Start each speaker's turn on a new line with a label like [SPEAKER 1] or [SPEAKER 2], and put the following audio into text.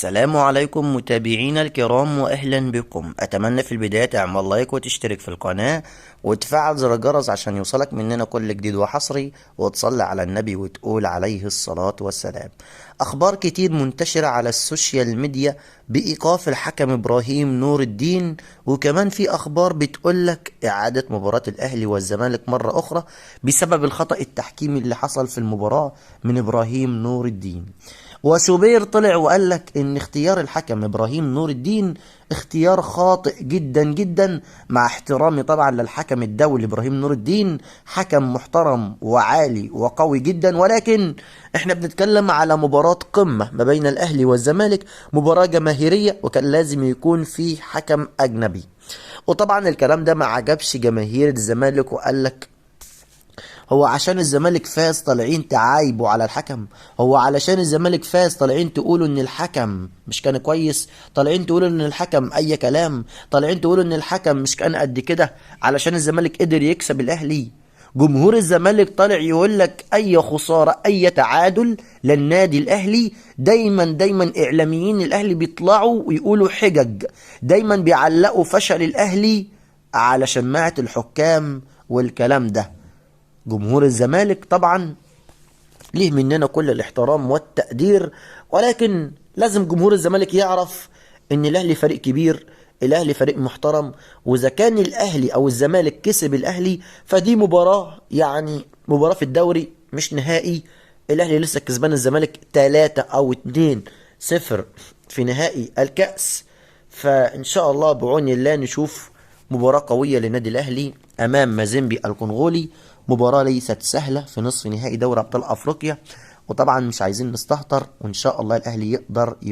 [SPEAKER 1] السلام عليكم متابعينا الكرام واهلا بكم. اتمنى في البداية تعمل لايك وتشترك في القناة وتفعل زر الجرس عشان يوصلك مننا كل جديد وحصري، وتصلي على النبي وتقول عليه الصلاة والسلام. اخبار كتير منتشرة على السوشيال ميديا بايقاف الحكم ابراهيم نور الدين، وكمان في اخبار بتقولك اعادة مباراة الاهلي والزمالك مرة اخرى بسبب الخطأ التحكيمي اللي حصل في المباراة من ابراهيم نور الدين. وشوبير طلع وقال لك ان اختيار الحكم ابراهيم نور الدين اختيار خاطئ جدا جدا، مع احترامي طبعا للحكم الدولي ابراهيم نور الدين، حكم محترم وعالي وقوي جدا، ولكن احنا بنتكلم على مباراة قمة ما بين الاهلي والزمالك، مباراة جماهيرية، وكان لازم يكون في حكم اجنبي. وطبعا الكلام ده ما عجبش جماهير الزمالك، وقال لك هو عشان الزمالك فاز طالعين تعايبوا على الحكم، هو علشان الزمالك فاز طالعين تقولوا ان الحكم مش كان كويس، طالعين تقولوا ان الحكم اي كلام، طالعين تقولوا ان الحكم مش كان قد كده علشان الزمالك قدر يكسب الاهلي. جمهور الزمالك طالع يقول لك اي خسارة اي تعادل للنادي الاهلي. دايما دايما اعلاميين الاهلي بيطلعوا ويقولوا حجج، دايما بيعلقوا فشل الاهلي على شماعة الحكام والكلام ده. جمهور الزمالك طبعا ليه مننا كل الاحترام والتقدير، ولكن لازم جمهور الزمالك يعرف ان الاهلي فريق كبير، الاهلي فريق محترم، واذا كان الاهلي او الزمالك كسب الاهلي فدي مباراة، يعني مباراة في الدوري مش نهائي. الاهلي لسه كسبان الزمالك 3 او 2-0 في نهائي الكأس، فان شاء الله بعون الله نشوف مباراة قوية للنادي الاهلي امام مازيمبي الكونغولي، مباراة ليست سهلة في نصف نهائي دوري أبطال أفريقيا، وطبعا مش عايزين نستهتر، وإن شاء الله الأهلي يقدر يفوز.